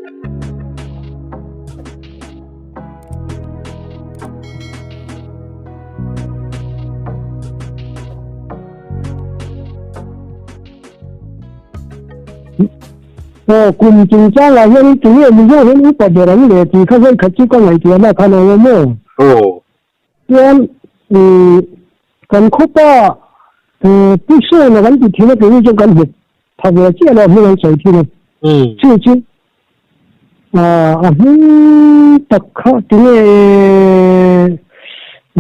Aw kum chungchang ah hian tunge Mizo hian upa ber ang le tih kha vawi khat chu ka ngaihtuah na khan a awm aw. Aw. Chuan kan khawpa Pu Sawna kan ti thin a keini chuan kan hmu pha ve chiah lo a hming an sawi thin a. Chu chu a hming tak kha tunge a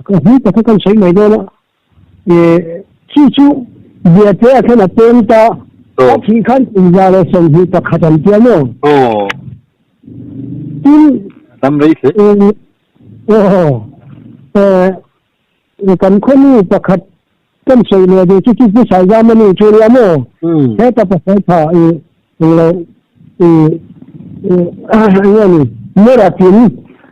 hming tak kha kan sawi mai dawn a. Chu chu Biate ah khan a peng ta, a thih khan kum 121 an tia maw? Tin, kan khawnu pakhat kan sawi leh duh chu chu Pu Saizama nu chu nia maw? Heta pasal tha englo enge ni Mura tin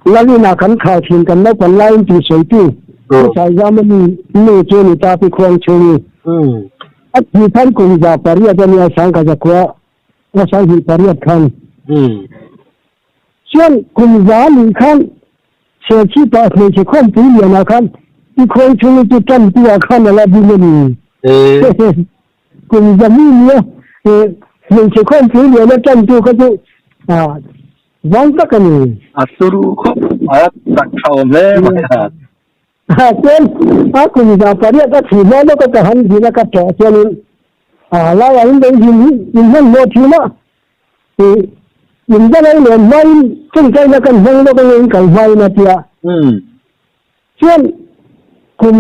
Lalin ah kan khar thin kan naupang laiin tih sawitu Pu Saizama nu chu ni ta Pi Khuang Chhungi. A thih khan kum 800 a nia Sangkhazakhua a 28 khan. Chuan kum za nih khan Serchhipa hmeichhe khawmpui lianah khan Pi Khuang Chhungi chu tantu ah khan a la ding a ni. Kum za mi nia hmeichhe khawmpui liana tantu kha chu vang tak a ni. A turu khawp mai a, tak tha awm hle mai a. Chuan a kum 800 a thih hma lawka ka han zin a ka tawh chuanin a laiah in lo zin in hmanhmawh thin a. In va lo lawm hmain tawngtaina kan hmang lawk ange in kal hmain a tia. Chuan kum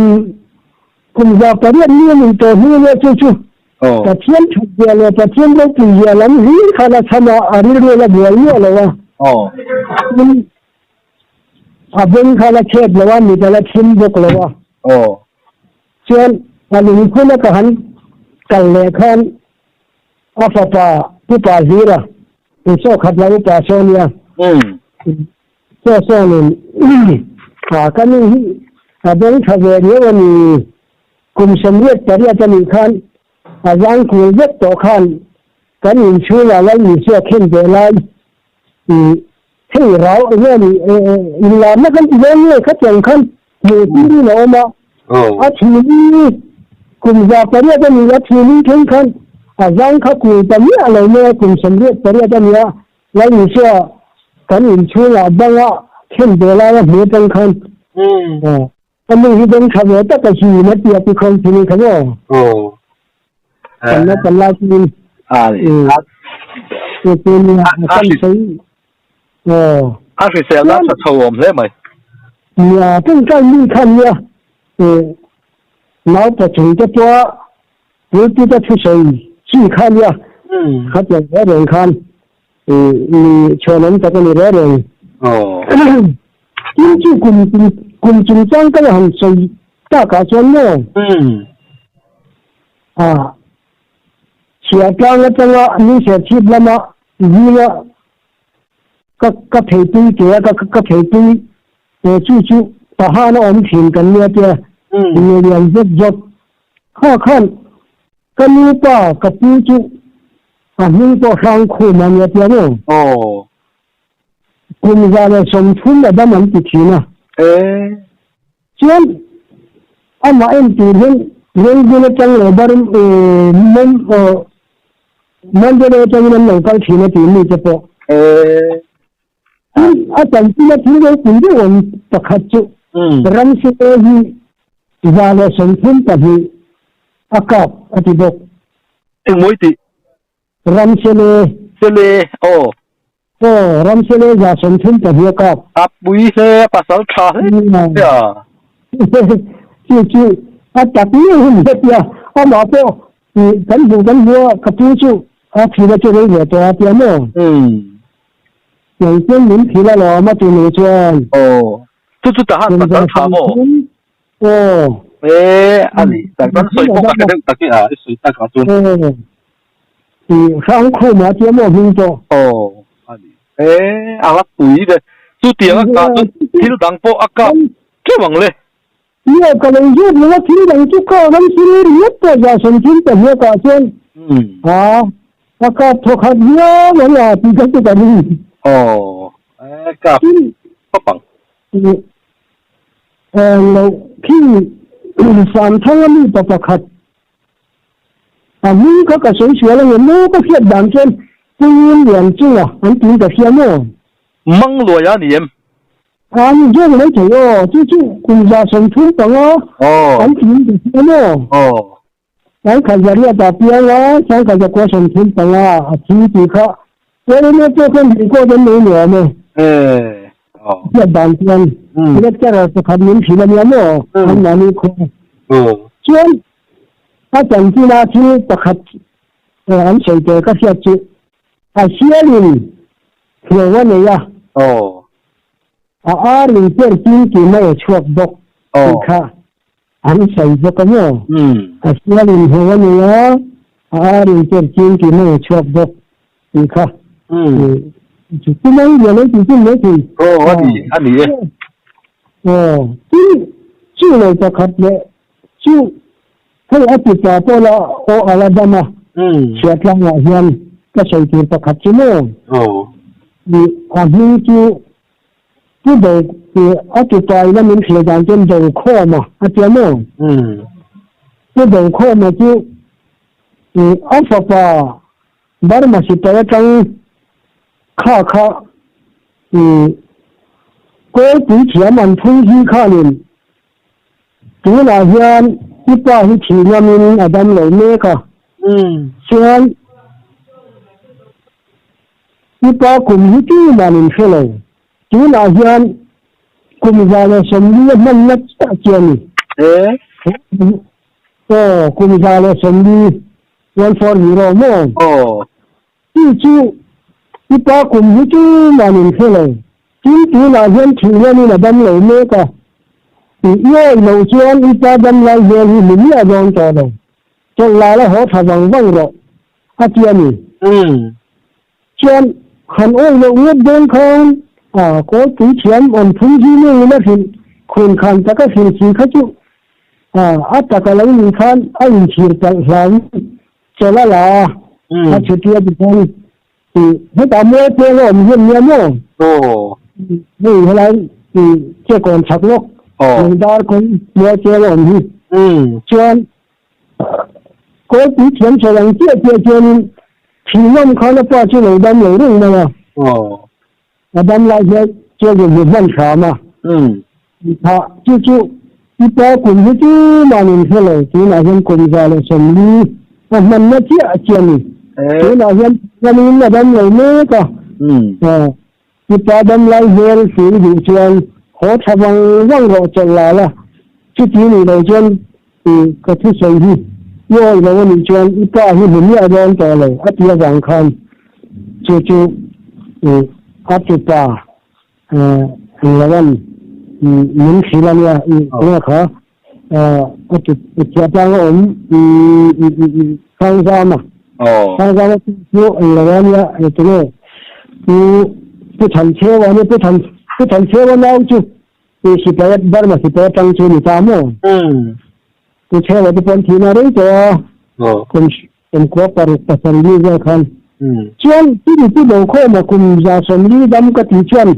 kum 800 mi an intawh hnu ania chu chu Pathian that zia leh Pathian ropui zia lam hlir khan a chhan a, a rilru a la buai miah lo a. Tin, a beng khan a chhet lo a, mit a la thim bawk lo a. Chuan a lungphun a ka han kal leh khan A fapa Pu Pa Zira, in saw khat lo upa saw nia. Saw sawnin a ka nu hi a beng tha ve riau a ni. Kum 88 a nih khan a zang kul vek tawh khan kan inchhungah Lal Isua khen ve lai i hei rau enge a nih inlarna kan ti dawn nge khatiang khan hmuh turin a awm a. A thini kum 800 a nih a thini thleng khan a zang kha kul ta miah lo mai a kum 88 a nih a Lal Isua kan inchhungah banga khen ve lai a hmu atang khan a nu hi dawng tha ve tak a hi na tia ti khawm thini kha maw kan la kan lai tin kan sawi A hrisel a tha chho awm hle mai. Nia, tawngtai mi khan nia naupa chung te pawha pulpit a thusawi chi kha nia khatiang reng reng khan mi chhuanawm tak a ni reng reng. Tin chu kum kum chungchang ka la han sawi takah chuan maw chhiah tlang atanga ni serchhip lama zinga ka ka theipui ke a ka ka theipui he chu chu pahan a awm thin kan nia tia lian zet zawt kha khan ka nu pa ka pu chu a hming pawh hrang khum a nia tia maw kum 130 a dam an ti thin a chuan amah en tur hian Rengvun atang leh bar mawm Mandalay atangin an lo kal thin a tih mite pawh. Tin, a chanchin a thil ropui deuh awm pakhat chu Ramsele hi 132 a kap a ti bawk. Engmawi tih? Ramsele. Sele, aw. Aw, Ramsele 132 a kap. A pui hle, a pasal tha hle a. Chu chu a tak ngei hun hlep a, amah pawh kan hmuh kan hmu a, ka pu chu a thil a chu rei ve tawh a tia maw? Nang chuan min thil a lawm a tunu chuan. Aw, chu chu tahan pasal tha maw? Aw. E, a ni, tak kan sawi pawh ka hre deuh tak e a, i sawi tak ah chuan. Aw, i hrang khum a tia maw hming pawh? Aw, a ni. E, a la pui ve. Chutiang a kah chu thil dang pawh a kap teuh ang le. Nia, ka lo zut lo a, thil dang chu kah ram thil ringawt pawh 132 ah chuan a A kap thawkhat viau ang a tih kha chu ka ring. Aw, e kap khawp ang. Lo khi Samthanga mi pa pakhat a hming kha ka sawi sual ang em maw ka hriat dan chuan Puiin Lianchunga an tiin ka hria maw? Mang luai a ni em? A ni zawk mai thei aw, chu chu kum 135 an tiin ka hria maw? Aw. Sangkhat zariat ah piang a, sangkhat zakua 35 a thi tih kha Pualene pawh khan record an nei nuam e. Hriat dan chuan lecturer pakhat min hrilh a nia maw anmahni khua. Chuan a chanchin a thil pakhat an sawi tur ka hriat chu a sialin hlauh a nei a. A ar in per tin tih mai a chhuak bawk tih kha An sawi bawk a maw? A sial in hmu a ni a, a ar in ker chin tih mai a chhuak bawk tih kha. Chu chu mai lian an tih chin mai thei. Aw a ni, a ni e. Aw, tin chu lo pakhat leh chu hei a ti pa pawh la aw a la dam a, chhiatlangah hian ka sawi tur pakhat chu maw? Aw. A hming chu Pu Do tih a tupa ina min hrilh dan chuan Dokhawma a tia maw? Pu Dokhawma chu a fapa Burma sipai atang kha kha Kawlpui thiam an phung hi khanin tunah hian i pa hi thih ngamin a dam lo mek a, chuan I pa kum hi tuman in hre lo. Tunah hian kum 140 a hman na chiah chiah a ni. E? Aw, kum 140, 140 maw? Aw. Chu chu i pa kum hi tuman in hre lo. Tin tunah hian thih hianin a dam lo mek a. I awi loh chuan i pa dam lai hmel hi hmu miah dawn tawh lo. Chawlh la la haw tha vang vang rawh. A ti a ni. Chuan han awi loh ngawt dawn khan a kawlpui thiam an phung hi ngeiin a hrilh khun khan taka hrilh si kha chu a a taka lo nih khan a inchhir palh hlauin chawlh a la a, a chhuti a ti khan tih hetah mual peng a awm hian nia maw? Hei helai tih chekawn chhak lawk lungdar kawng mual peng a awm hi. Chuan Kawlpui thiam chho ang chiah chiah chuanin thinghnawm khan a pa chu lo dam lo reng mai a. A dam lai hian chuan rawn hmu hman hram a. Tha chu chu i pa kum hi chu man in hre lo tunah hian kum 140 a hmanna chiah chiah a ni. Tunah hian thamin a dam lo mek a. I pa dam lai hmel fing duh chuan haw tha vang vang rawh chawlh la la, chuti nih loh chuan i ka thusawi hi i awih lo a nih chuan i pa hi hmu miah dawn tawh lo a ti avang khan chu chu i a tupa Engloan min hrilh a nia i enge kha a tu thiatlang a awm i Sangzama Sangzama chu englo a nia enge pu Pu Thanchheua ania Pu Than Pu Thanchheua nau chu i sipai Burma sipai atang chu ni ta maw Pu Chheua te pawh thihna rei tawh a kum kum kua 6 7 mi vel khan chuan chumi pu Dokhawma kum 140 dam ka tih chuan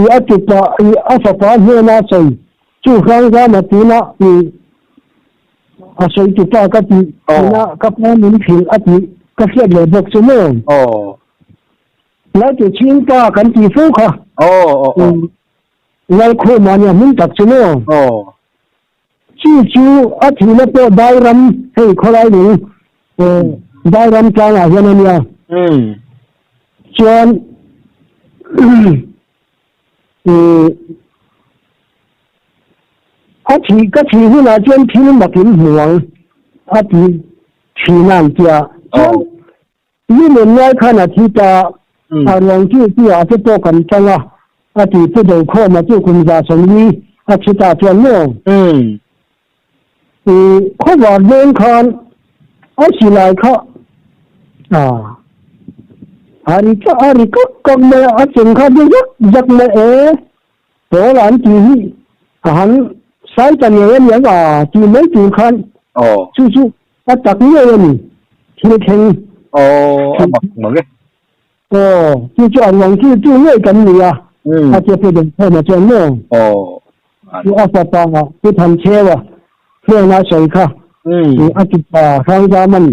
i a tupa i a fapa hnena sawi Chu Hrangzama tuna i a sawi tu pa ka tih tuna ka pa min hrilh a tih ka hriat leh bawk chu maw? Laitu chhing pa kan tih fo kha. Lalkhuma nia hmun tak chu maw? Chu chu a thihna pawh Dairam hei khawlai lung Dairam tlangah hian a nia. Chuan A thih ka thih hunah chuan thil makin hmu ang a ti thin a an ti a. Chuan mi nen ngai khan a thi ta a, ruang chu chu ah te pawh kan chang a, a ti Pu Dokhawma chu kum 140 a thi ta chuan maw? Khawvar dawn khan a silai kha a ri a ri kak kak mai a, a cheng kha de zak zak mai e, pawl an tih hi a han sai ta ngei a niang a tih mai tur khan chu chu a tak ngei a ni thil thleng. Aw, a mak mang e. Aw, chu chu a ruang chu chu ngei kan ni a, a tia Pu Dengkhawma chuan maw? Aw. Chu a fapa Pu Thanchheua hnena sawi kha, a ti pa Hrangzaman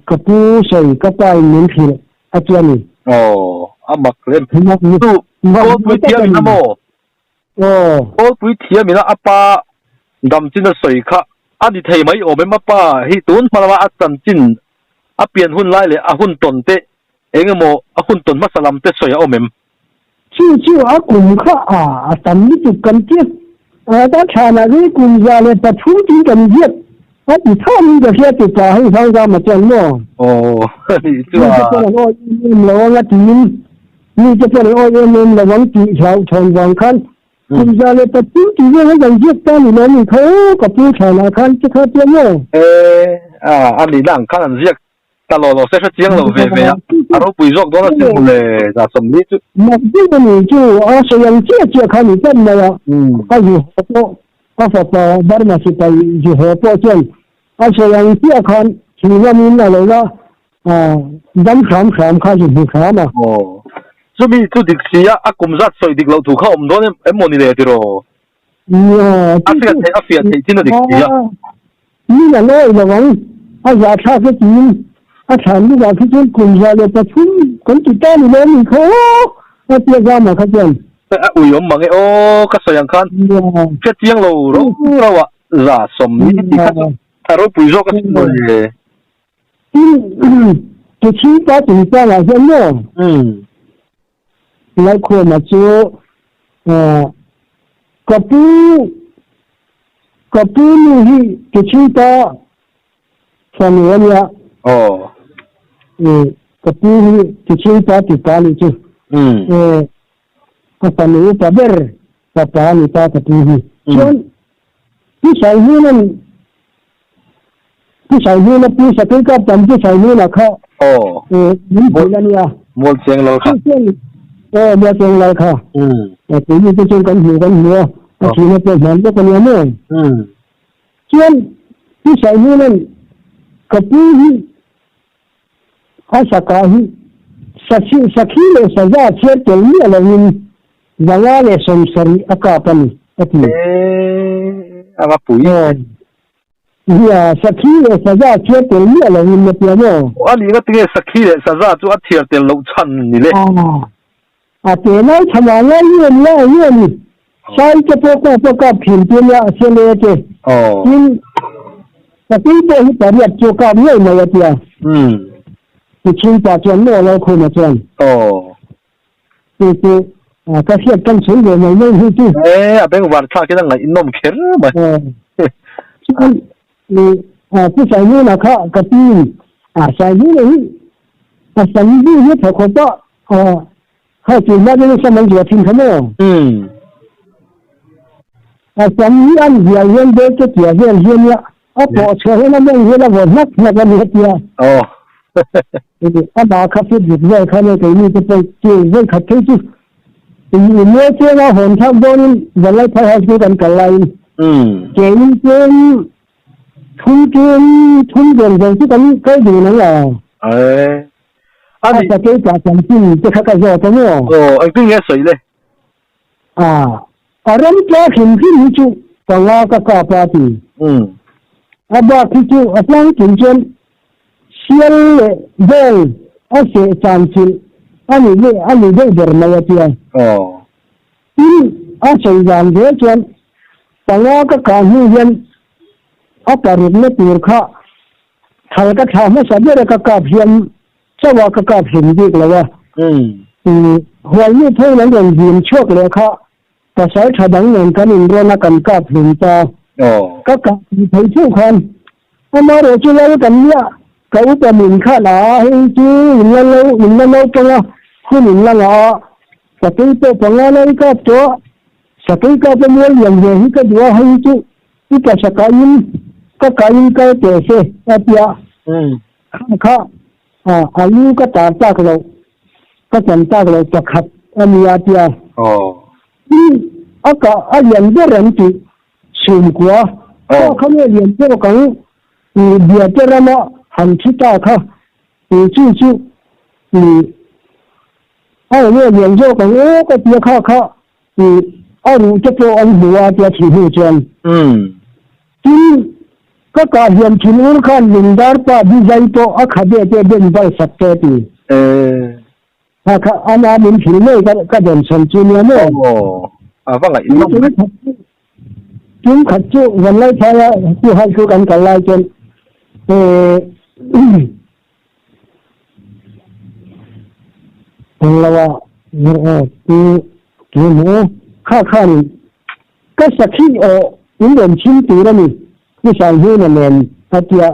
ka pu sawi ka pa in min hrilh a tia ni. Aw, a mak hle. Chu Kawlpui thiam in a maw? Aw. Kawlpui thiam in a pa damchin a sawi kha a ni thei mai awm em? A pa hi tun hma lama a chanchin a pian hun lai leh a hun tawn te eng emaw a hun tawn hmasa lam te sawi a awm em? Chu chu a kum kha a a tam lutuk kan ti. A ta thanah hi kum 103 tiin kan ziak a ti thamin ka hria ti pa hei Hrangzama chuan maw? Aw anih chu a. Mite pawn an awih em em lo ang a tiin mite pawn an awih em em lo ang tih hlauhthawn vang khan kum 103 tih vel an kan ziak ta ni lo ni kha aw ka pu thanah khan che kha tia maw? E a anih na ang khan an ziak Ta lo lo se hre chiang lo ve ve a, a ropui zawk dawn a sin mawle 40 chu. Mak deuh a ni chu, a sawi ang chiah chiah kha ni tlat mai a, a zu haw pawh a fapa Burma sipai zu haw pawh chuan a sawi ang chiah khan thinglamin a lo la dam hram hram kha zu hmu hram a. Aw. Chumi chu dik si a, a kum zat sawi dik loh thu kha awm dawn em maw ni le tiraw? A fiah theih a fiah theih thin a dik si a. Min a lawi lo ang, a zahthlak e tiin a thlan bikah khi chuan kum 103 kan ti ta ni lo mi kha aw a tia zama kha chuan. A ui awm mang e aw ka sawi ang khan hre chiang lo ro ro ah 40 tih kha chu a ropui zawk a sin mawle. Tin, Tuchhingpa chungchangah hian maw? Laikhuama chu ka pu ka pu nu hi Tuchhingpa fanu a nia. Aw. Ka pu hi Tuchhingpa tupa nih chu. Ka fanu upa ber fapa a ni ta ka pu hi. Chuan Pu Saihuna'n Pu Saihnuna Pu Sakei Kap tam Pu Saihnuna kha Aw. Min hrilh a nia. Mualcheng lal kha. Aw Mualcheng lal kha. Keini te chuan kan hmu kan hmu a, a thihna pawh hman bawk a nia maw. Chuan Pu Saihnuna'n ka pu hi a saka hi sakhi leh saza chhiar tel miah loin 570 a kap a ni a ti. Eee a va pui. Nia, sakhi leh saza chhiar tel miah lo in a tia maw? A nih nga tinge sakhi leh saza chu a chhiar tel loh chhan ni le? A te lai chhan ah ngai nge ni a, enge ni? Sai te pawh kap a kap thin te nia a sia le te. Tin, sakhi pawh hi pariat chu a kap ngei mai a tia. Tichhungpa chuan maw lo khuma chuan. Chu chu ka hriat kan chhun ve mai mai hi chu. E, a bengvar thlak in a ngaihnawm kher mai. Chuan Pu Saihmuna kha ka pi in Saihmuna hi a sam bu hi tha khawp a, kha chu hma deuhin sam an zuah thin kha maw? A sam hi an zial hian bel te tia vel hi ania, a pawh chhuah hian a mawng hian a vaw hnak hnak a ni a tia. Amah kha fit zuk vel kha nia keini te pawh chu vawi khat phei chu mual cheng a hawn thlak dawnin Vanlaiphai High School kan kal laiin keini tlem thum tlem thum ven vel chu kan kal dun ang a. A sakei tah chanchin te kha ka zawt a maw. Aw engtin nge a sawi le? A ram tla hrim hrim hi chu panga ka kap a ti. A bak hi chu a tlangpui chuan sial leh bawng a seh chan chilh a nih leh a ni deuh ber mai a tia. Tin, a sawi zan zel chuan panga ka kah hnu hian a parukna tur kha thal ka thlah hmasa ber a ka kap hian Chauh a ka kap hlim bik lo a, Hualnu phone an rawn zin chhuak leh kha pasal tha dang nen kan inrawn a kan kap hlim ta. Ka kap hlim thei theuh khan amaherawh chu lal kan nia ka upa min khan a hei chu in la lo in la naupang a hun in la ngah a sakei pawh panga lai kap tawh a sakei kap a mual lian ve hi ka duh a hei chu upa sakain ka kain kal teh se a tia. Kha kha a lu ka tar tak loh, ka chan tak loh pakhat a nia tia. Tin, a kah a lian ber an tih chhungkua, kha kha nge lian zawk ang, Biate rama han thi ta kha. Chu chu a eng nge lian zawk ang aw ka tia kha kha a ruh te pawh an hmu a tia thih hnu chuan. Tin, ka kah hian thinur khan lungdar pa bi zai pawh a khabe te ben bal sak te a ti. Kha kha ama min thil ngei ka ka dawn chhan chu nia maw? Aw, a va ngaihnawm ve. Tum khat chu Vanlai phaia Pu Haiku kan kal lai chuan Englo ah Pu Tu emaw kha khanin ka sakhi aw in rawn chhim tur a ni Pu Sanghnuna nen a tia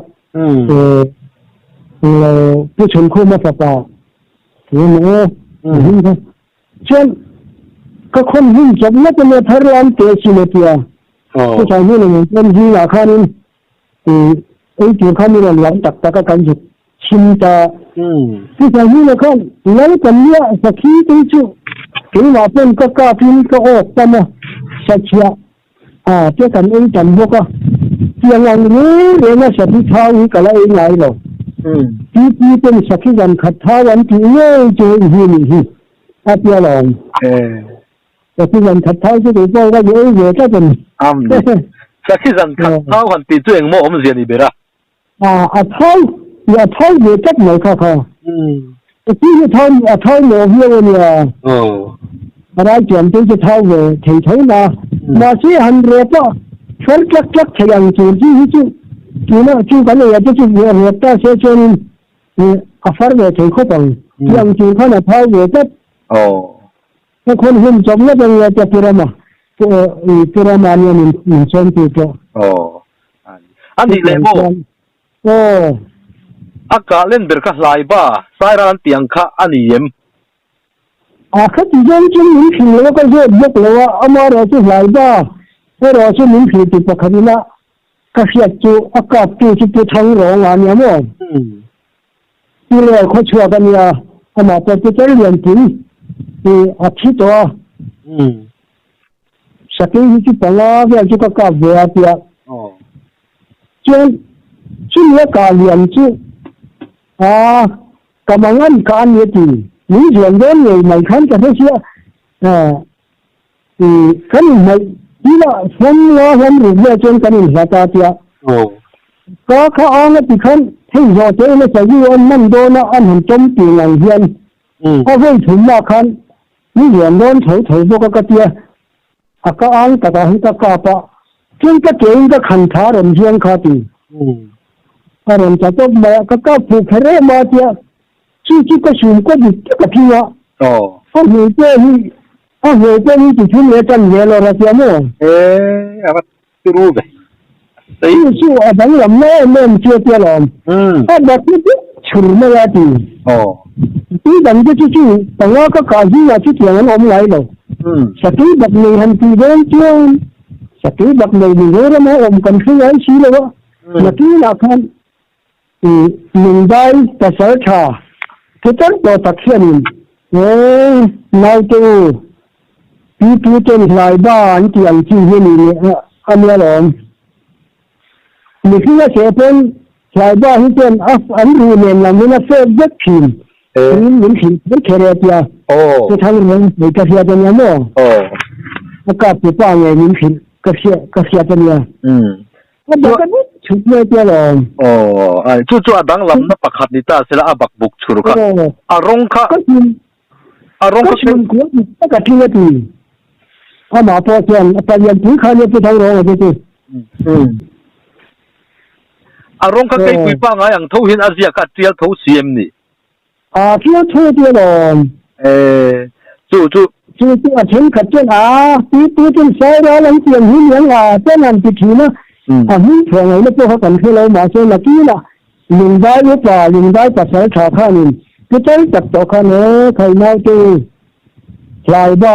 Englo Pu Chhunkhuma fapa Tu emaw kha Chuan ka khawn hun chawp ngawt a nia thar lam teh sin a tia. Chutah hmun ang chuan zingah khanin ei tur kha min rawn lam tak tak a kan zuk chhim ta. Chutah hmunah khan lal kan nia sakhi te hi chu keimah pawn ka kapin ka awk tam a, sachhiah a te kan ei tam bawk a. Tiang ang reng reng a sakhi thau hi ka la ei ngai lo. Pipi ten sakhi zan khat thau an tih ngei chu hei hi nih hi. A tia lo. Sakhi zan khat thau chu kei pawh ka ni ei ve tlat a ni. Am ni. Sakhi zan khat thau han tih chu engmaw awmzia ni ber a? A, a thau, i a thau ve tlat mai kha kha. Sakhi hi thau, a thau mawh viau a nia. A rai chuan te chu thau ve thei tho na. Mahse han rep a, fel tlak tlak thei ang tur chi hi chu tuna chu kan ei a te chu rep ta se chuanin A far ve thei khawp ang. Ti ang tur khan a phau ve tlat. Ka khawn hun chawp ngawt ang nia tia Pu Rama, Pu Rama ania min sawm tur pawh. A nih leh maw? Aw. A kah len ber kha hlai ba, Sairal an tih ang kha a ni em? A khati zawng chu min hrilh lo a, ka zawt bawk lo a, amaherawhchu hlai ba erawh chu min hrilh tu pakhat ina Ka hriat chu a kaptu chu Pu Thangrawng a nia maw? Pu Lel Khawchhuak a nia, amah pawh Pu Cherlianpui hi a thi tawh a. Sakei hi chu panga vel chu ka kap ve a tia. Chuan chumi a kah lian chu a ka mangan kah a ni a ti. Min zuan dawn ngei mai khan ka hre sia. Kan inhnaih tihlah hlawm nga hlawm ruk vel chuan kan inhlat a tia. Ka kha ang a ti khan hei zawh te ina sazu an man dawn a an han tawm tir ang hian a vawi thumah khan ni lian dawn tho tho bawk a ka tia. A ka ang takah hian ka kap a, chuan ka ke in ka khan tha rawn zuang kha ti. A rawn tla tawp mai a, ka kap fuh kher em a tia. Chu chu ka sum ka dik tak a tling a. A hmui pawh hi a hmui pawh hi ti thum leh tan ve lo ra tia maw? E a va turu ve. Chu chu a danglam na em em chu a tia lawm. A bat na buk chhur mai a ti. Tui dang te chu chu panga ka kah zingah chutiang an awm ngai lo. Sakei bak nei han tih dawn chuan sakei bak nei Mizoram a awm kan hre ngai si lo a. Nakinah khan Lungdai pasal tha thu tel tawh tak hianin he naute u pi pu ten hlai ba an tih ang chi hi a nih leh a nia lawm. Mihring a seh pawn hlai ba hi chuan a an ruh nen lam in a fek vek thin tiin min hrilh kher kher e a tia. Chuthang reng hmei ka hriat a nia maw? A kap tu pa ngei min hrilh ka hriat a nia. A bak a buk chhuk mai tia lawm. Aw, ai chu chu a danglamna pakhat ni ta sela a bak buk chhur kha. A rawng kha a rawng kha. Ka chhun kual dik tak a tling a ti. Amah pawh chuan a palian pui kha nia pu tho rawng a che chu. A rawng kha keipui pangai ang tho hian a ziak a tial tho si em ni? A fial tho tia lawm. E, chu chu. Chu chu a thenkhat chuan a pi pu ten sai ral an pian hi niang a ten an ti thin a. A hming chhuah ngaihna pawh kha kan hre lo mahse nakinah Lungdai upa Lungdai pasal tha khanin pu tal tak tawh khan e khai naute u hlaiba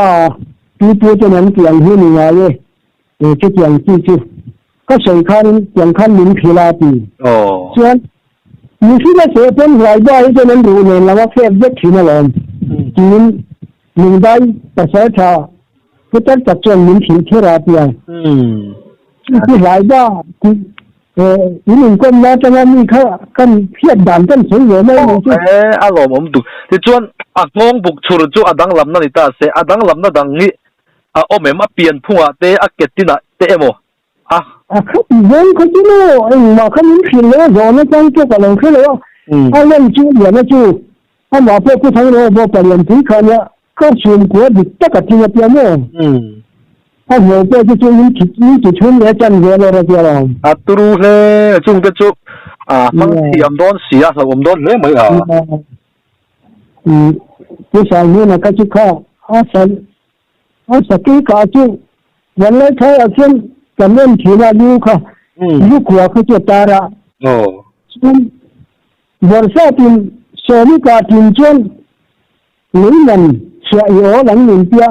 pi pu ten an pian hi ni ngai e. E chutiang chi chu ka sawi khanin tiang khan min hrilh a ti. Chuan mihring a seh pawn hlaiba hi chuan an ruh nen lama fek vek thin alawm tiin lungdai pasal tha putar tak chuan min hrilh kher a tia. Chu chu hlaiba tih. In inkawmna atanga mi kha kan hriat dan kan sawi ve mai ni chu. E, a lawmawm duk. Tichuan, a nghawng buk chhur chu a danglamna ni ta se, a danglamna dang hi a awm em? A pianphungah te, a ketinah te emaw a? A khat zawng kha chu maw, engmah kha min hrilh lo a, zawhna chang pawh ka lo hre lo a. A lan chu liana chu amah pawh Pu Thangreua pawh palianpui kha ania, ka chhungkua dik tak a tling a tia maw? A hmuh pawh chu chu in in ti thum leh chan ve lawr a tia lo. A turu hle, chungte chu a hmang thiam dawn si a, hlauhawm dawn hle mai a. Pu Saihnuna kha chu kha a sa a sakei kah chu Vanlai thlaiah chuan kan en thin a lu kha lu kua kha chu a tar a. Chuan Bawrhsapin Sawmi kah tin chuan Leiman chhiah i awl an min tia,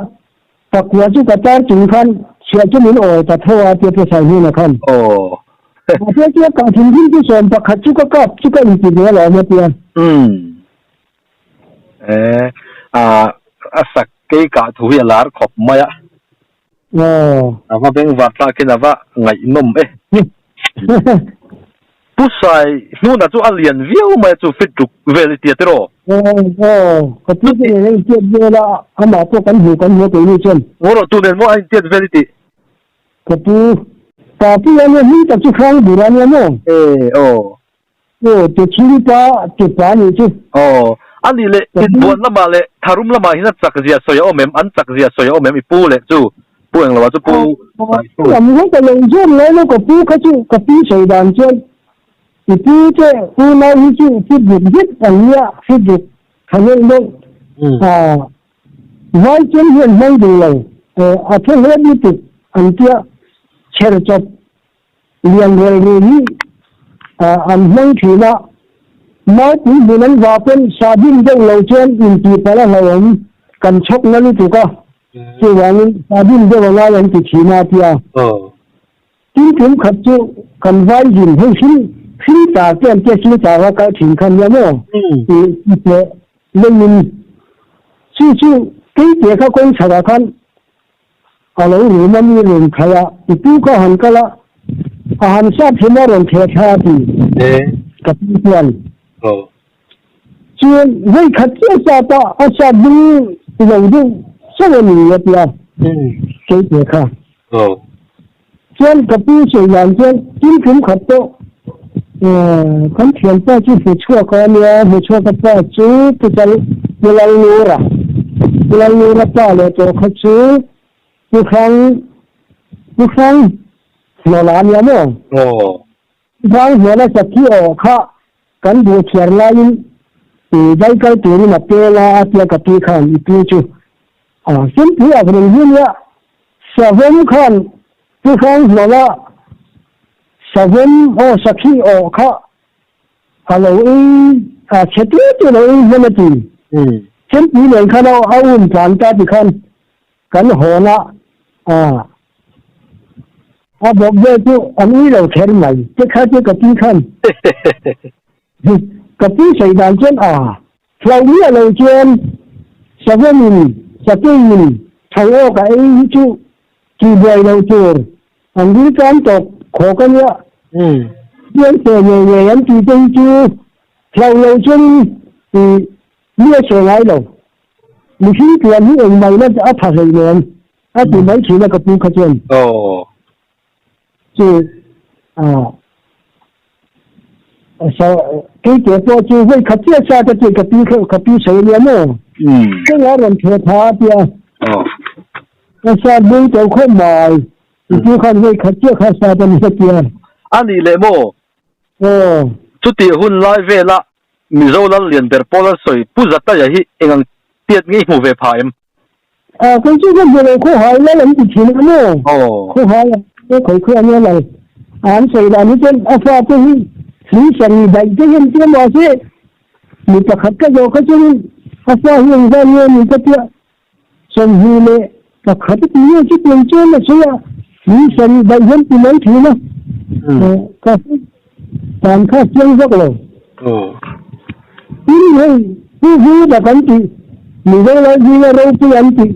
pakua chu ka tar chung khan chhiah chu min awl ta tho a tia Pu Saihnuna khan. Aw. Mahse tia kah thin thin chu 11 chu ka kap chu ka inti ve alawm a tia. Umm. E, a, a sak kei kah thu hi a lar khawp mai a. Aw. A va bengvar tlakin a va ngaihnawm e. Pu Sai hnuna chu a lian viau mai a chu fit ruk vel i tia tiraw? Aw aw ka pu te nen a intiat vel a amah pawh kan hmu kan hmu a keini chuan. Ngaw rawh tu nen maw a intiat vel i tih? Ka pu pa pu ania hming tak chu Hrang Bur ania maw? E aw. Aw te chhung pa te pa nih chu. Aw a nih leh inbuan lamah leh tharum lamah hian a chak zia sawi a awm em? An chak zia sawi a awm em i pu leh chu? Pu englo ah chu pu Pu lam ngawt a lo zawm lai lo ka pu kha chu ka pi sawi dan chuan i pu te unau hi chu fit ruk vek an nia fit ruk tha neuh neuh a vai chen hian hmang duh lo a tha hle lutuk an tia chher chawp lian rel ru hi an hmang thin a maupui hmun an vah pawn sahdim deuh lo chuan intihpalh a hlauhawm kan chhawk na lutuk a. Chuvangin sahdim deuh a ngai an ti thin a tia. Tin tum khat chu kan vai zin hei hring hring tar te an tia hring tar a kal thin kha nia maw i teh leiin chu chu kei te kha kawng chhak ah khan a lo rum a mi rawn khalh a i pu kha han kal a a han sap hlum a rawn theh thla a ti ka pu chuan. Chuan vawi khat chiah sap a, a sap bung lo deuh chauh a ni a ti a, kei te kha. Chuan ka pu sawi dan chuan tin tum khat pawh kan thianpa chu hmu chhuak a nia, hmu chhuak a pa chu Pu Chal, Pu Lalnura, Pu Lalnura pa leh tawh kha chu Pu Hrang, Pu Hrang Hlawla a nia maw? Hrang Hlawla sakhi aw kha Kan buh chhiar laiin i dai kal turin a peng a, a tia ka pi khan i pi chu a simpui ak reng hi nia. Savawm khan Pu Hranghlawla savawm aw sakhi aw kha a lo ei a chhe tu tu lo ei hman a ti. Simpui nen khan a um tlan ta ti khan kan hawn a, A bawk vel chu an ui lo kher mai te kha chu ka pi khan ka pi sawi dan chuan a hlau miah lo chuan savawmin sakeiin tho awk a ei hi chu tihbuai loh tur an ril tan tawp khawk a nia chuan se ngei ngei an tih te hi chu hlau lo chuanin mi a sawi ngai lo mihring pian hi engmah ila a tha hleinem. A ti mai thin a ka pu kha chuan. Aw. Chu a sa kei te pawh chu vawi khat chiah sa ka tih ka pi kha ka pi sawi ania maw. Ka nga rawn theh tha a tia. Aw. Ka sa bung tawh khawp mai. I pu khan vawi khat chiah kha sa ta ni a tia. A nih leh maw? Aw. Chutih hun lai vela Mizo lal lian ber pawl an sawi Pu Zataya hi eng ang tiat nge i hmu ve pha em? A, kei chu ka hmu lo, khawhai lal an ti thin a maw? Khawhai a khawi khawi a nia lal. An sawi dan hi chuan a fate hi thli sarih daih te hian tia mahse mi pakhat ka zawh kha chuanin a fa hi engzat nge ni ka tia 21 a ti nge chutiang chuan a sawi a, thli sarih daih hian ti mai thin a, ka dan kha chiang vak lo. Tin hei Pu Vuda kan tih Mizo lal zinga ropui an tih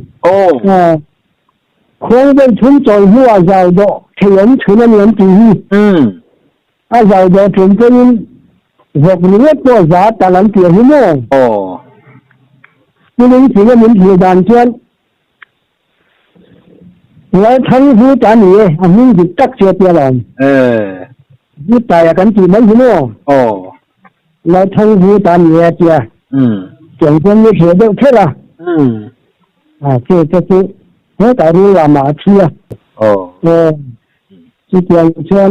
khuang vei thum chawi hnuah zau dawh thei awm chhun a ni an tih hi. A zau dawh ṭum pawhin vawk ringawt pawh za tal an tih a hi maw? Aw. Chulung thing a min thlir dan chuan Lalthang Vu ta ni e, a hming dik tak chu a tia lo. E. Vu taia kan tih mai hi maw? Aw. Lalthang Vu ta ni e a tia. Umm. Tiang chuan mi thlir deuh kher a. Umm. A che te chu hetah rul lamah a thi a. Aw. Aw. Chutiang chuan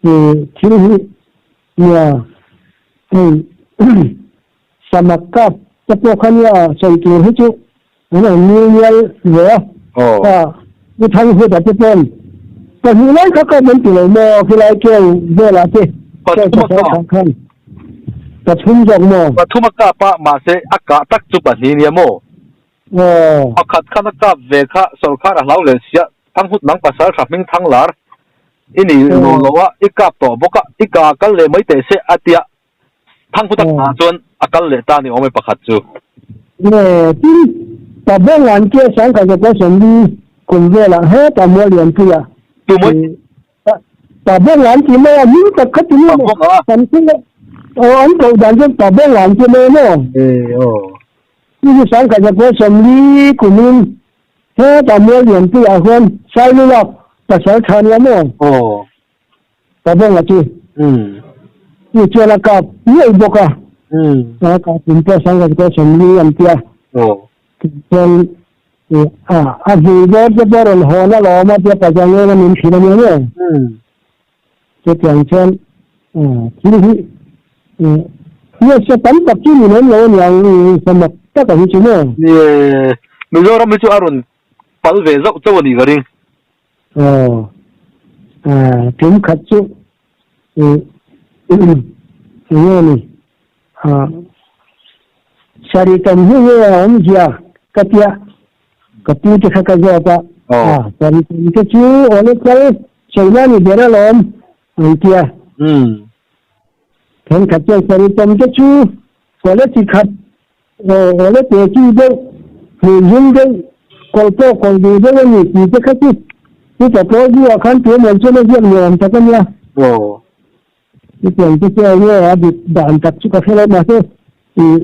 thil hi nia hei samak kap te pawh kha nia sawi tur hi chu an awm nil nial ve a. Aw. A Pu Thanghuta te pawn pahnih lai kha kap an ti lo maw khilai keu velah te Pathum a kap. kha khan pathum zawk maw? Pathum a kap a mahse a kah tak chu pahnih nia maw? Aw. Pakhat khan a kap ve kha sawrkar a hlau leh sia, Thanghut nang pasal tha hming thang lar i ni lo lo a, i kap tawh bawk a, i ka kal leh mai teh se a tia Thanghut a kah chuan a kal leh ta ni awm e pakhat chu. Nge tin, pa Bawnglan kia Sangkhat Zakua Sawmli kum velah hetah Muallianpuia Tu mawi? Pa Bawnglan tih mai a, hming tak kha ti mai maw? Pa Bawnga. Kan thil aw an koh dan chuan Pa Bawnglan tih mai maw? E aw. Chu chu Sangkhat Zakua Sawmli kumin hetah Muallianpuiah huan Sailulak pasal tha nia maw? Aw. Pa Bawnga chu. Umm. Chu chuan a kap ngei bawk a. Umm. A kap in pawh Sangkhat Zakua Sawmli an tia. Aw. Chuan A vui bawr te pawh rawn hawn a lawm a tia Pazangen a min hrilh a nia maw? Chutiang chuan thil hi hriatsa tam tak chu ni lem lo a niang samak taka hi chu maw? Ni e, Mizoram hi chu a rawn pal ve zauh chauh a nih ka ring. Aw, tum khat chu eng nge ni? Sarih tam hi nge a awmzia ka tia ka pu te kha ka zawt a, sarih tam te chu awle kal sawi ni ber alawm an tia. Thenkhat chuan sarih tam te chu awle chi khat awle te chi deuh hmuh zum deuh kawlh pawh kawlh duh deuh a ni tih te kha chu upa pawl buah khan tuemaw chuan a ziak nuam tak a nia. Chutiang te chu enge a dik dan tak chu ka hre lo mahse ih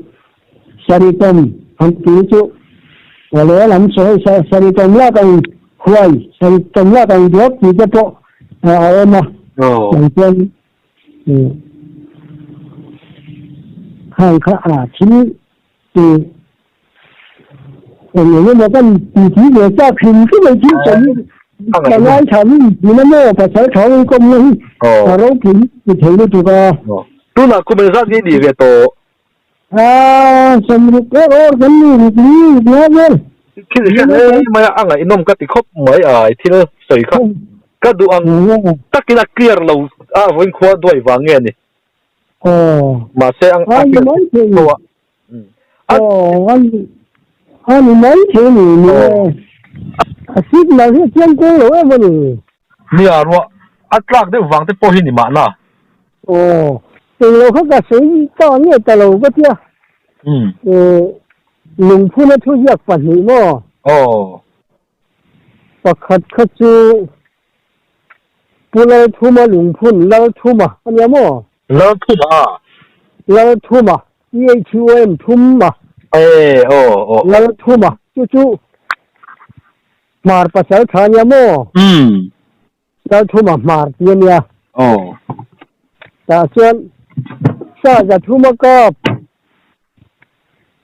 Saritam han tih chu awle lam sawi Saritam lak ang huai Saritam lak ang duak tih te pawh a awm a tiang chuan ih khang kha a thil ih eng eng emaw kan tih tih ve chak hrim hrim ei thil sawi ka ngaithla min tih na maw pasal tha awm kawm na hi a ropui ti thei lutuk a. Tunah kum engzat nge nih ve tawh? Aa sawmruk er awr kan ni ruk li ruk nga vel. Thil hriat hle mai a, a ngaihnawm ka ti khawp mai a i thil sawi kha ka duh ang takin a clear lo a vawiin khua duai vang nge ni? Mahse a clear tho a. Aw a ni mai thei a ni ni e. A signal hi a chiang kuang lo em a ni. Nia ruah a tlak deuh vang te pawh hi ni mahna. Aw englo kha ka sawi ta nge ta lo ka tia. Lungphuna thu ziak pahnih maw? Aw. Pakhat kha chu Pu Lalthuma lungphun Lalthuma a nia maw? Lalthuma a? Lalthuma, T-H-U-M, Thuma. E, aw, aw. Lalthuma, chu chu Hmar pasal tha a nia maw? Umm. Lalthuma Hmar tih a nia. Aw. Tah chuan Sa Zathuma kap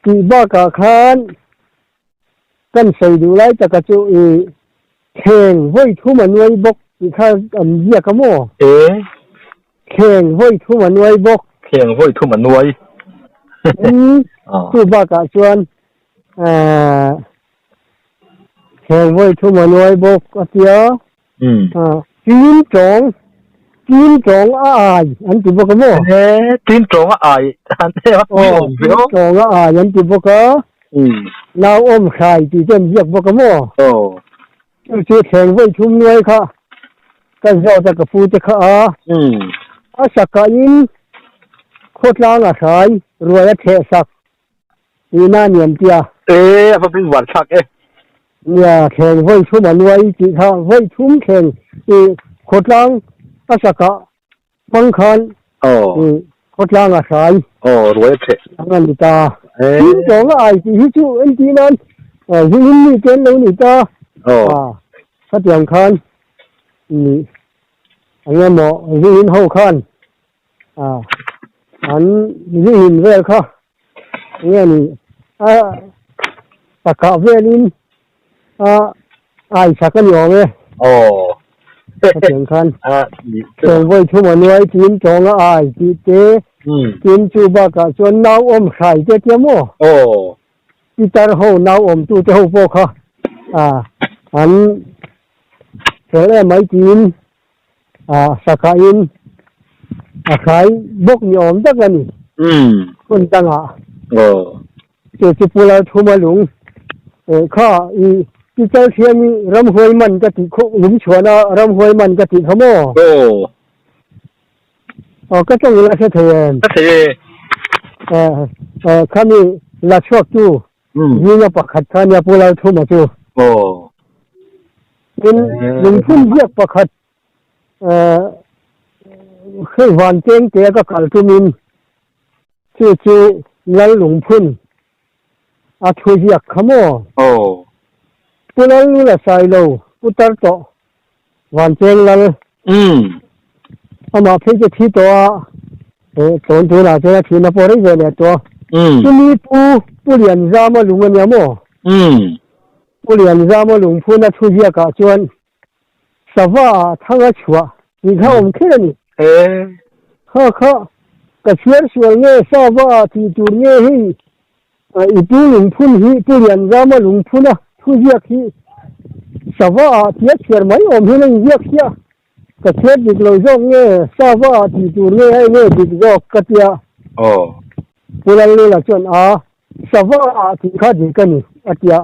tih bakah khan Kan sawi duh lai taka chu i thleng vawi thum a nuai bawk tih kha an ziak a maw? E. Thleng vawi thum a nuai bawk. Thleng vawi thum a nuai. Umm, chu bakah chuan thleng vawi thum a nuai bawk a tia. Tin tawng, tin tawng a ai an ti bawk a maw? E, tin tawng a ai an ti a, pui awm ve aw. Tin tawng a ai an ti bawk a, nau awm hrai tih te an ziak bawk a maw? Chu chu thleng vawi thum nuai kha ka zawt a ka pu te kha a, a sakah in khawtlang a hrai ruai a theh sak Tihna a ni an ti a. E, a va bing var thlak e. Nia, thleng vawi thum a nuai tih kha vawi thum thleng i khawtlang a sakah Hmang khan khawtlang a hrai. Aw, ruai a chhe. Ang a ni ta. Tin tawng a ai tih hi chu entir nan zingin mi te an lo ni ta. Aw. Khatiang khan eng emaw zingin ho khan an zingin vel kha enge ni a takah velin a ai chak a ni awm e. Aw. Khatiang khan Sawngvawi thum a nuai tin tawng a ai tih te tin chu bakah chuan nau awm hrai te tia maw? Aw. Pitar ho nau awm tu te ho pawh kha an fel em mai tiin sakah in a hrai bawk ni awm tak a ni. Hmun dangah. Aw. Chu chu Pu Lalthuma lung kha i Pitar thiam i ramhuai man ka tih khaw lung chhuahna ramhuai man ka tih kha maw? Aw. Aw ka tawng ila hre thei em? Hre thei e. Khami la chhuak tu zinga pakhat kha nia Pu Lalthuma chu. Aw. Tin lungphun ziak pakhat hei van teng te a ka kal tumin chu chu Lal lungphun a thu ziak kha maw? Aw. Pu Lal Lula Sailo pu tar tawh van cheng lal. Umm. Amah phei chu thi tawh a, eh tawn tunah chuan a thihna pawh rei ve leh tawh a. Umm. Chumi pu Pu Lianzama lung a nia maw? Umm. Pu Lianzama lungphun a thu ziakah chuan Sava ah thang a chhuah tih kha awm kher a ni. Kha kha ka chhiar sual nge sava ah tih tur nge hei i pu lungphun hi Pu Lianzama lungphun a thu ziak hi sava ah tia chhiar mai awm hian a inziak sia. Ka chhiar dik lo zawk nge sava ah tih tur nge a enge dik zawk ka tia. Pu Lalnula chuan a sava ah tih kha dik a ni a tia.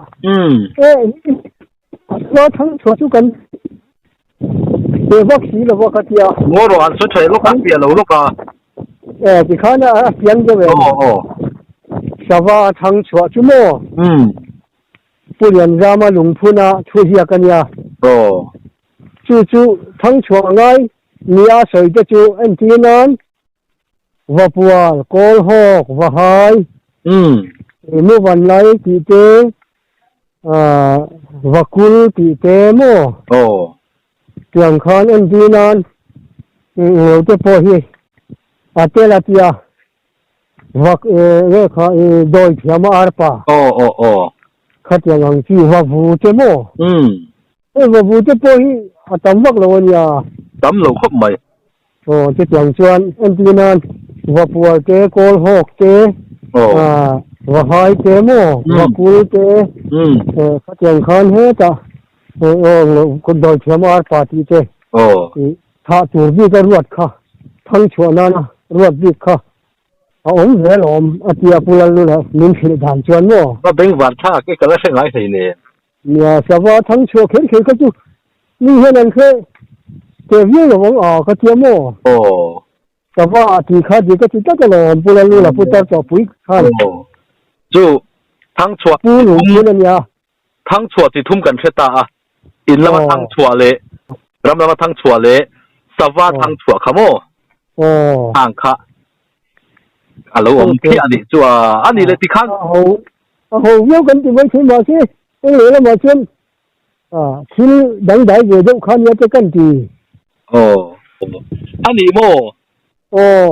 Chuan thang chhuah chu kan pe vak si lo a ka tia. Ngaw rawh an sawi tha lawk a, piah lo lawk a. E tikhan a piang deuh em? Aw aw. Sava thang chhuah chu maw? Umm. Pu Lianzama lungphuna thu ziak a nia. Aw. Chu chu thang chhuah ngai nia sawi te chu entir nan Vapual, Kawlhawk, Vahai, Umm. Muvanlai tih te Vakul tih te maw? Aw. Tiang khan entir nan ngho te pawh hi a tel a tia vak nge kha i dawi thiam a arpa. Aw aw aw. Khatiang ang chi vavu te maw? Umm. Hei vavu te pawh hi a tam vak lo a nia. Tam lo khawp mai. Aw chutiang chuan entir nan Vapual te, Kawlhawk te, Vahai te maw, Vakul te, khatiang khan hetah Dawithiam Arpa tih te thah tur bik a ruat kha, thangchhuah nana ruat bik kha a awm zel awm a tia Pu Lalnuna min hrilh dan chuan maw. Va bengvar thlak e ka la hre ngai hlei nen. Nia, sava thangchhuah kher kher kha chu mi hian an hre teh viau lo ang a ka tia maw? Aw. Sava ah tih kha dik a ti tlat alawm, Pu Lalula Pu Tar Chawpui khan. Aw. Chu thangchhuah Pu Lungphun a nia. Thangchhuah chi thum kan hre ta a, in lama thangchhuah leh ram lama thangchhuah leh sava thangchhuah kha maw? Aw. Hang kha a lo awm phiah a nih chu a, a nih leh tikhan. A ho a ho viau kan ti mai thei mahse eng leh lamah chuan thil dangdai ve deuh kha nia te kan ti. Aw a nih maw? Aw.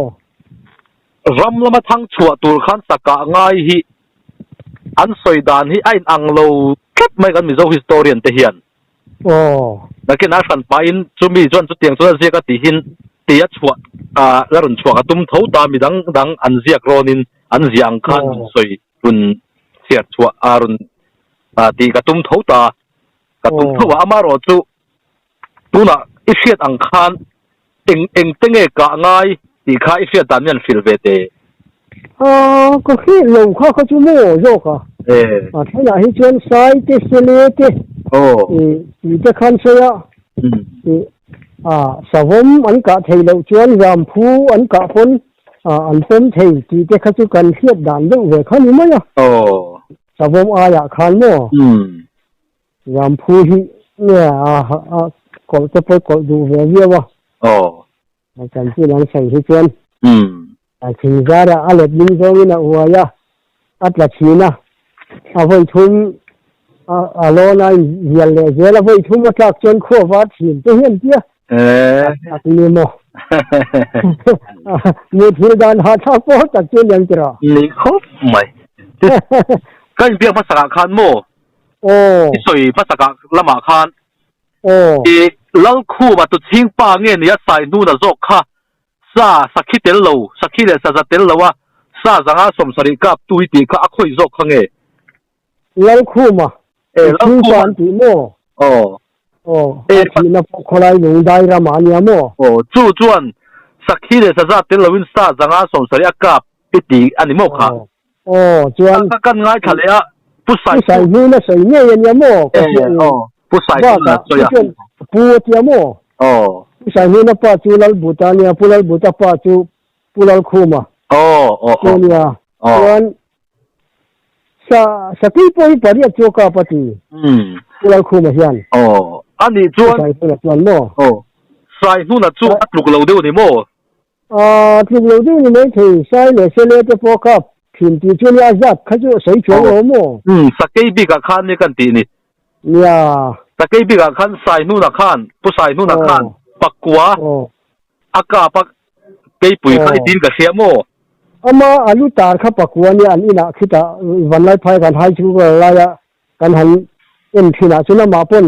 Ram lama thang chhuah tur khan sakah ngai hi an sawi dan hi a inang lo tlat mai kan Mizo historian te hian. Aw. Nakin a hran pahin chumi chuan chutiang chuan a ziak a tihin tia chhuah la rawn chhuak a tum tho ta midang dang an ziak rawnin an ziah ang khan rawn sawi rawn chhiar chhuah a rawn tih ka tum tho ta ka tum tho a amaherawh chu tunah i hriat ang khan eng eng te nge kah ngai tih kha i hriat dan hian hrilh ve teh. Ka hrilh lo kha kha chu maw zawk a. A thenah hi chuan sai te sele te tih te khan sawi a. Savawm an kah thei loh chuan zamphu an kah pawn an pawm thei tih te kha chu kan hriat dan deuh ve kha ni mai a. Savawm aiah khan maw. Zamphu hi nge a kawlh te pawh kawlh duh ve viau a. A chanchin an sawi hi chuan a thingzarah a let ning zawngin a uai a, a tla thin a, a vawi thum a lawn a inzial leh zel a, vawi thum a tlak chuan khua var thin te hian tia tak ni maw? Muthil dan hahthlak pawh tak chu aniang tiraw? Ni khawp mai. Ka inbiak hmasakah khan maw? Aw. I sawi hmasakah lamah khan Aw. I Lalkhuma tu chhingpa nge nia Saihnuna zawk kha sa sakhi tel lo, sakhi leh saza tel lo a sa zanga 70 kap tu i tih kha a khawi zawk kha nge? Lalkhuma E, tu chhingpa Lalkhuma. an tih maw? Aw. Aw, E, a thihna pawh khawlai lung dai ramah a nia maw? Aw, chu chuan sakhi leh saza tel loin sa zanga 70 a kap i ti a ni maw kha? Aw. Aw, chuan. Ka kan ngaithla leh a, Pu Sai. Pu Sai hmuna sawi ngei a nia maw? Ka hria Eh, aw, Pu Sai hmuna sawi a. Chuan Pu a tia maw? Aw. Pu Sai hmuna pa chu Lalbuta a nia, Pu Lalbuta pa chu Pu Lalkhuma. Aw, aw, aw. Chu a nia. Aw. Chuan sa Sakei pawh hi pariat chu a kap a ti. Um. Pu Lalkhuma hian. Aw, a nih chuan. Pu Sai hmuna chuan maw? Aw, Sai hmuna chu a tluk lo deuh a ni maw? Aaa, tluk lo deuh ni mai thei, Sai leh Sele te pawh kap thin tih chu nia zat kha chu sawi chuang lo maw? Umm, Sakei bikah khan nia kan tih ni. Nia. Sakei bikah khan Sai hnunah khan, Pu Sai hnunah khan pakua a kap a keipui kha i tin ka hria maw? Ama a lu tar kha pakua nia an inah khitah Vanlaiphai kan high school laia Kan han en thin ah chuan amah pawn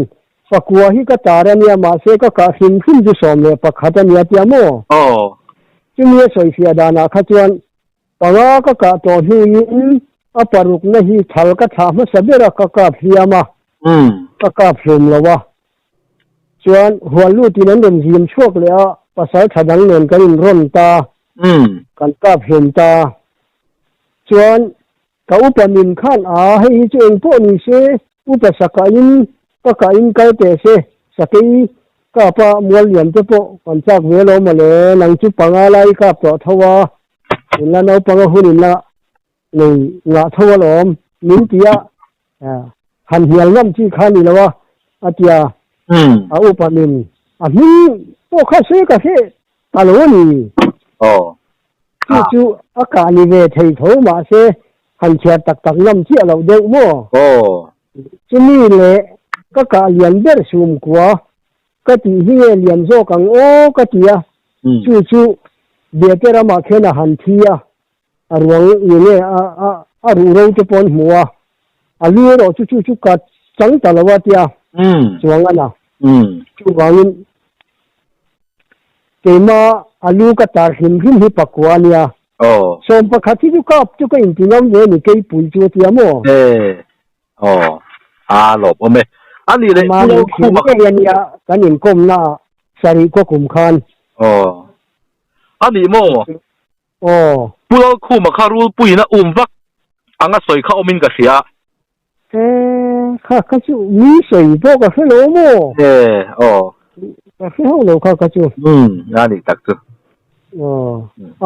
pakua hi ka tar a nia mahse ka kah hrim hrim chu 11 a nia tia maw? Aw. Chumi a sawifiah danah kha chuan panga ka kah tawh hnuin a parukna hi thal ka thlah hmasa ber a ka kap hliam a, ka kap hlum lo a. Chuan huan lutin an rawn zim chhuak leh a, pasal tha dang nen kan inrawn ta, kan kap hlum ta. Chuan Ka upa min khan a, hei hi chu eng pawh ni se, upa sakahin ka kahin kal teh se, sakei kapa mual lian te pawh kan chak ve lo mawle, nang chu panga lai kap tawh tho a, in la naupanga hun in la nei ngah tho alawm, min ti a, han hnial ngam chi kha ni lo a, a ti a, a upa min a hming pawh kha se ka hre ta lo a ni. Chu chu a kah ni ve thei tho mahse han chhiar tak tak ngam chiah loh deuh maw? Chumi leh ka kah lian ber sum kua ka tih hi nge lian zawk ang aw ka ti a, chu chu Biate ramah khian a han thi a, a ruang ni nge a a ruh ro te pawh an hmu a, a lu erawh chu chu chu ka chang ta lo a tia chuang a na. Chuvangin Keima a lu ka tar hlim hlim hi pakua a nia. Aw. 11 hi chu kap chu ka inti ngam ve ni keipui chu a tia maw? E. Aw. A lawm awm e. A nih leh Ama min thlir ngei a nia kan inkawmna ah sarih khaw kum khan. Aw. A nih maw? Aw. Pu Lalkhuma kha rulpuiin a um vak anga sawi kha awmin ka hria. E, kha kha chu mi sawi pawh ka hre lo maw? E, aw. Ka hre hauh lo kha kha chu. Um, a nih tak chu. Aw,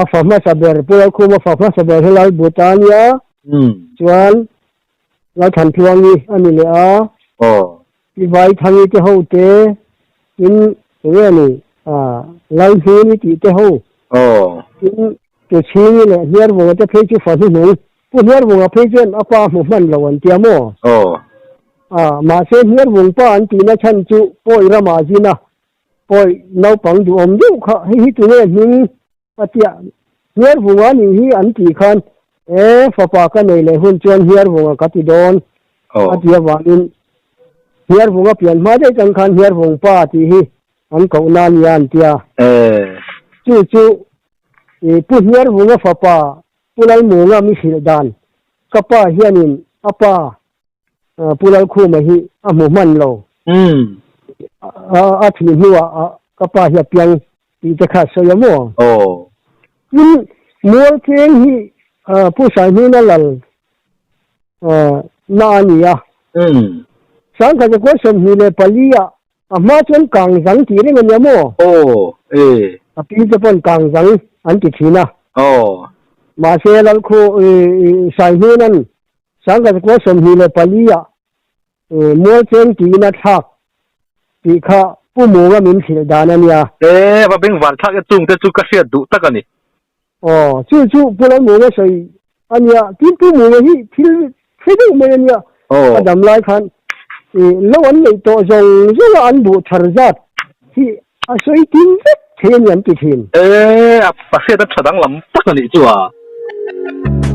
a fa hmasa ber, Pu Lalkhuma fa hmasa ber hi Lalbuta a nia. Um. Chuan Lalthantluangi a ni leh a. Aw. Pi Vaithangi te ho te, tin enge ni, ah, Lalhmuni tih te ho. Aw. Tin Tuchhingi leh Hniarvunga te phei chu fa hnuhnung. Pu Hniarvunga phei chuan a pa hmu hman lo an tia maw? Aw. A, mahse Hniarvung pa an tihna chhan chu Pawi rama zina Pawi naupang duhawm deuh kha hei hi tunge hming a tia Hniarvunga nih hi an tih khan e fapa ka nei leh hun chuan Hniarvunga ka ti dawn a ti avangin Hniarvunga pian hma daih tang khan Hniarvung pa tih hi an koh na nia an tia. E. Chu chu Pu Hniarvunga fapa Pu Lalmunga mi hrilh dan, Ka pa hianin a pa Pu Lalkhuma hi a hmu hman lo. A thih hnuah ka pa hi a piang tih te kha a sawi a maw? Tin, Mualcheng hi Pu Saihnuna lal na a ni a. 1924 ah A hma chuan kang zang tih reng a nia maw? Aw, e. A pi te pawn kang zang an ti thin a. Aw. Mahse Lalkhu Saihnuna'n 1924 ah Mualcheng tiin a thlak tih kha. Pu Munga min hrilh dan a nia. E, va bengvar thlak e chungte chu ka hriat duh tak a ni. Aw, chu chu Pu Lalmunga sawi a nia. Tin Pu Munga hi thil hre deuh mai a nia. A dam lai khan lo an neih tawh zawng zawng a an buh thar zat hi a sawi tin vek thei a ni an ti thin. E, a hriat a tha danglam tak a nih chu a.